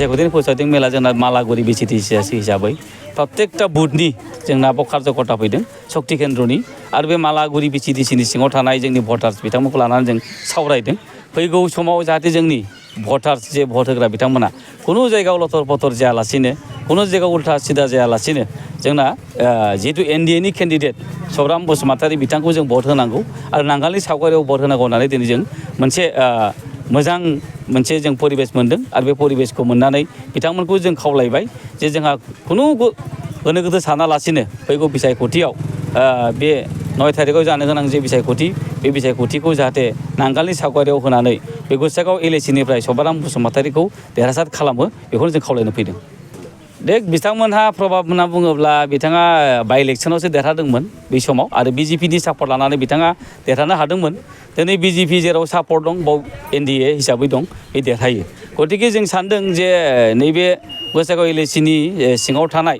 बिसायख'थिनि फसायथिं मेला जोंना मालागुरि बिसिटिसि हिसाबै प्रत्येकटा बुथनि जोंना कार्जकर्ता फैदों शक्ति केन्द्रनि आरो बे मालागुरि बिसिटिसिनि सिङाव थानाय जोंनि भटार्स बिथांमोनखौ लानानै जों सावरायदों फैगौ समाव जाहाथे जोंनि भटार्स जे भट होग्रा बिथांमोना खुनु जायगायाव लटर पटर जायालासिनो खुनु जायगायाव उल्था सिदा जायालासिनो जोंना जिहेतु एनडिएनि केन्डिडेट सौराम बसुमतारी बिथांखौ जों भट होनांगौ आरो नांगालनि सावगारियाव भट होनांगौ होननानै दिनै जों मोनसे मोजां मोनसे जों परिबेस मोनदों आरो बे परिबेसखौ मोननानै बिथांमोनखौ जों खावलायबाय जे जोंहा खुनु गोनो गोथो सानालासिनो फैगौ बिसायख'थियाव बे 9 थारिखआव जानो गोनां जे बिसायख'थि बे बिसायख'थिखौ जाहाथे नांगालनि सावगारियाव होनानै बे गसाइगाव एलएसिनिफ्राय सभाराम बसुमतारीखौ देरहासार खालामो बेखौनो जों खावलायनो फैदों। बिथांमोनहा प्रभाब होनना बुङोब्ला बिथाङा बाइ इलेक्सनावसो देरहादोंमोन बै समाव आरो बिजेपिनि सापर्ट लानानै बिथाङा देरहानो हादोंमोन दिनै बिजेपि जेराव सापर्ट दं बाव एनडिए हिसाबै दं बे देरहायो गतिके जों सानदों जे नैबे गसाइगाव एलएसिनि सिङाव थानाय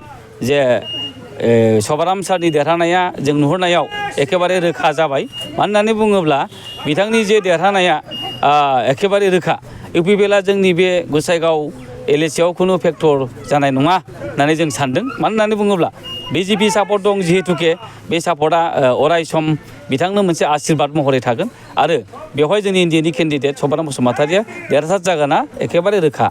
जे सभाराम सारनि देरहानाया जों नुहुरनायाव एखेबारे रोखा जाबाय मानो होननानै बुङोब्ला बिथांनि जे देरहानाया एखेबारे रोखा इउपिपिएलआ जोंनि बे गसाइगाव एलएसियाव खुनु फेक्टर जानाय नङा होननानै जों सानदों मानो होननानै बुङोब्ला बिजेपि सापर्ट दं जिहेतुके बे सापर्टआ अराय सम बिथांनो मोनसे आशीर्बाद महरै थागोन आरो बेवहाय जोंनि इन्डियानि केन्डिडेट सभाराम बसुमतारीया देरहासार जागोना एखेबारे रोखा।